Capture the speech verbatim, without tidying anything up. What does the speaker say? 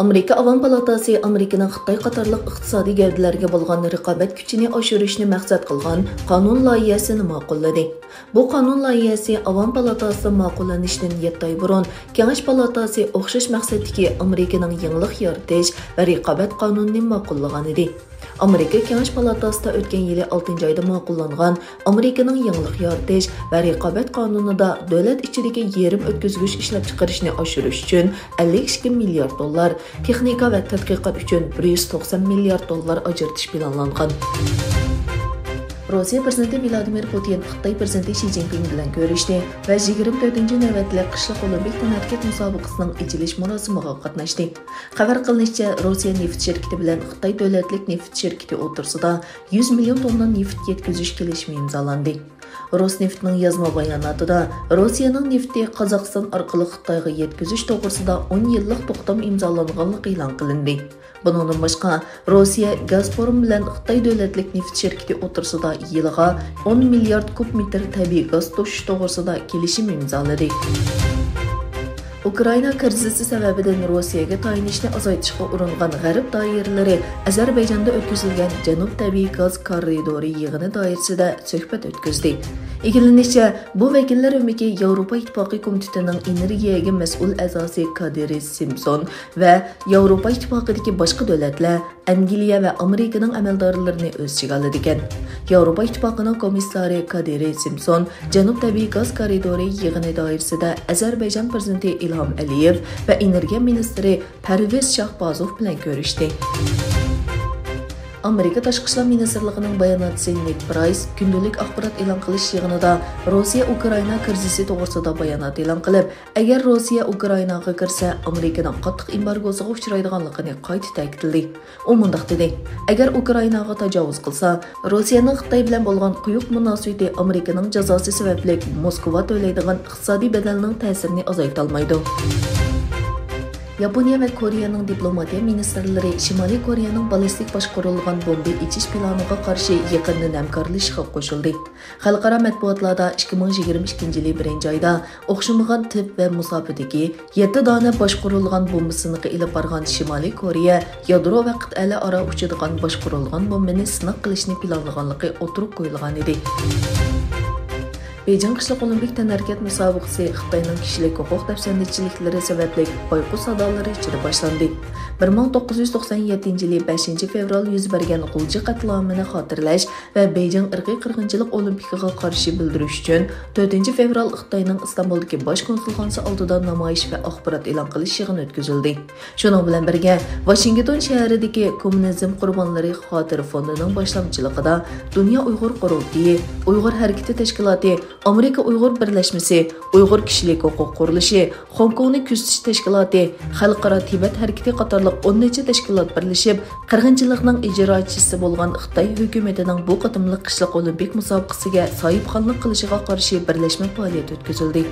ئامېرىكا ئاۋام پالاتاسى ئامېرىكىنىڭ خىتاي قاتارلىق ئىقتىسادىي گەۋدىلەرگە بولغان رىقابەت كۈچىنى ئاشۇرۇشنى مەقسەت قىلغان قانۇن لايىھەسىنى ماقۇللىدى. بۇ قانۇن لايىھەسى ئاۋام پالاتاسىدا ماقۇللىنىشتىن يەتتە ئاي بۇرۇن كېڭەش پالاتاسى ئوخشاش مەقسەتتىكى ئامېرىكىنىڭ يېڭىلىق يارىتىش ۋە رىقابەت قانۇنىنى ماقۇللىغانىدى. ئامېرىكا كېڭەش پالاتاسىدا ئۆتكەن يىلى ئالتىنچى ئايدا ماقۇللانغان ئامېرىكىنىڭ يېڭىلىق يارىتىش ۋە رىقابەت قانۇنىدا دۆلەت ئىچىدىكى يېرىم ئۆتكۈزگۈچ ئىشلەپچىقىرىشنى ئاشۇرۇش ئۈچۈن ئەللىك ئىككى مىليارد دوللار، تېخنىكا ۋە تەتقىقات ئۈچۈن بىر يۈز توقسان مىليارد دوللار ئاجرىتىش پىلانلانغان. روسىيە پىرېزىدېنتى ۋلادىمىر پۇتىن خىتاي پىرېزىدېنتى شى جىنپىڭ بىلەن كۆرۈشتى ۋە يىگىرمە تۆتىنچى نۆۋەتلىك قىشلىق ئولىمپىك تەنھەرىكەت مۇسابىقىسىنىڭ ئېچىلىش مۇراسىمىغا قاتناشتى. خەۋەر قىلىنىشىچە، روسىيە نېفىت شىركىتى بىلەن خىتاي دۆلەتلىك نېفىت شىركىتى ئوتتۇرىسىدا يۈز مىليون توننا نېفىت يەتكۈزۈش كېلىشىمى ئىمزالاندى. روسنېفتنىڭ يازما باياناتىدا روسىيەنىڭ نېفىتى قازاقىستان ئارقىلىق خىتايغا يەتكۈزۈش توغرىسىدا ئون يىللىق توختام ئىمزالانغانلىقى ئېلان قىلىندى. بۇنىڭدىن باشقا، روسىيە گازپروم بىلەن خىتاي دۆلەتلىك نېفىت شىركىتى ئوتتۇرىسىدا يىلىغا ئون مىليارد كۇب مېتىر تەبىئىي گاز توشۇش توغرىسىدا كېلىشىم ئىمزالىدى. ئۇكرائىنا كىرىزىسى سەۋەبىدىن روسىيەگە تايىنىشنى ئازايتىشقا ئۇرۇنغان غەرب دائىرىلىرى ئەزەربەيجاندا ئۆتكۈزۈلگەن جەنۇب تەبىئىي گاز كارىدورى يىغىنى دائىرىسىدە سۆھبەت ئۆتكۈزدى. ئىگىلىنىشىچە، بۇ ۋەكىللەر ئۆمىكى ياۋروپا ئىتتىپاقى كومىتېتىنىڭ ئېنېرگىيەگە مەسئۇل ئەزاسى كادىرى سىمپسون ۋە ياۋروپا ئىتتىپاقىدىكى باشقا دۆلەتلەر، ئەنگلىيە ۋە ئامېرىكىنىڭ ئەمەلدارلىرىنى ئۆز ئىچىگە ئالىدىكەن. ياۋروپا ئىتتىپاقىنىڭ كومىسسارى كادىرى سىمپسون جەنۇب تەبىئىي گاز كارىدورى يىغىنى دائىرىسىدە ئەزەربەيجان پىرېزىدېنتى ئىلھام ئەلىيېۋ ۋە ئېنېرگىيە مىنىستىرى پەرۋىز شاھبازوف بىلەن كۆرۈشتى. ئامېرىكا تاشقى ئىشلار مىنىستىرلىقىنىڭ باياناتچىسى نېد پرايس كۈندىلىك ئاخبارات ئېلان قىلىش يىغىنىدا روسىيە ئۇكرائىنا كىرىزىسى توغرىسىدا بايانات ئېلان قىلىپ، ئەگەر روسىيە ئۇكرائىناغا كىرسە، ئامېرىكىنىڭ قاتتىق ئېمبارگوسىغا ئۇچرايدىغانلىقىنى قايتا تەكىتلىدى. ئۇ مۇنداق دېدى، ئەگەر ئۇكرائىناغا تاجاۋۇز قىلسا، روسىيەنىڭ خىتاي بىلەن بولغان قويۇق مۇناسىۋىتى ئامېرىكىنىڭ جازاسى سەۋەبلىك موسكۋا تۆلەيدىغان ئىقتىسادىي بەدەلنىڭ تەسىرىنى ئازايتالمايدۇ. ياپونىيە ۋە كورېيەنىڭ دىپلوماتىيە مىنىستىرلىرى شىمالىي كورېيەنىڭ باللىستىك باشقۇرۇلغان بومبا ئېچىش پىلانىغا قارشى يېقىندىن ھەمكارلىشىشقا قوشۇلدى. خەلقئارا مەتبۇئاتلاردا ئىككى مىڭ يىگىرمە ئىككىنچى يىلى بىرىنچى ئايدا ئوخشىمىغان تىپ ۋە مۇساپىدىكى يەتتە دانە باشقۇرۇلغان بومبا سىنىقى ئېلىپ بارغان شىمالىي كورېيە يادرو ۋە قىتئەلەر ئارا ئۇچىدىغان باشقۇرۇلغان بومبىنى سىناق قىلىشنى پىلانلىغانلىقى ئوتتۇرىغا قويۇلغانىدى. بېيجىڭ قىشلىق ئولىمپىك تەنھەرىكەت مۇسابىقىسى خىتاينىڭ كىشىلىك ھوقۇق دەپسەندىچىلىكلىرى سەۋەبلىك بايقۇش سادالىرى ئىچىدە باشلاندى. بىر مىڭ توققۇز يۈز توقسان يەتتىنچى يىلى بەشىنچى فېۋرال يۈز بەرگەن غۇلجا قەتلىئامىنى خاتىرىلەش ۋە بېيجىڭ ئىرقىي قىرغىنچىلىق ئولىمپىكىغا قارشى بىلدۈرۈش ئۈچۈن تۆتىنچى فېۋرال خىتاينىڭ ئىستانبۇلدىكى باش كونسۇلخانىسى ئالدىدا نامايىش ۋە ئاخبارات ئېلان قىلىش يىغىنى ئۆتكۈزۈلدى. شۇنىڭ بىلەن بىرگە، ۋاشىنگتون شەھىرىدىكى كوممۇنىزم قۇربانلىرى خاتىرە فوندىنىڭ باشلامچىلىقىدا دۇنيا ئۇيغۇر قۇرۇلتىيى، ئۇيغۇر ھەرىكىتى تەشكىلاتى، ئامېرىكا ئۇيغۇر بىرلەشمىسى، ئۇيغۇر كىشىلىك ھوقۇق قۇرۇلۇشى، خوڭكوڭنى كۆزىتىش تەشكىلاتى، خەلقئارا تىبەت ھەرىكىتى قاتارلىق ئون نەچچە تەشكىلات بىرلىشىپ، قىرغىنچىلىقنىڭ ئىجراچىسى بولغان خىتاي ھۆكۈمىتىنىڭ بۇ قېتىملىق قىشلىق ئولىمپىك مۇسابىقىسىگە ساھىبخانلىق قىلىشىغا قارشى بىرلەشمە پائالىيەت ئۆتكۈزۈلدى.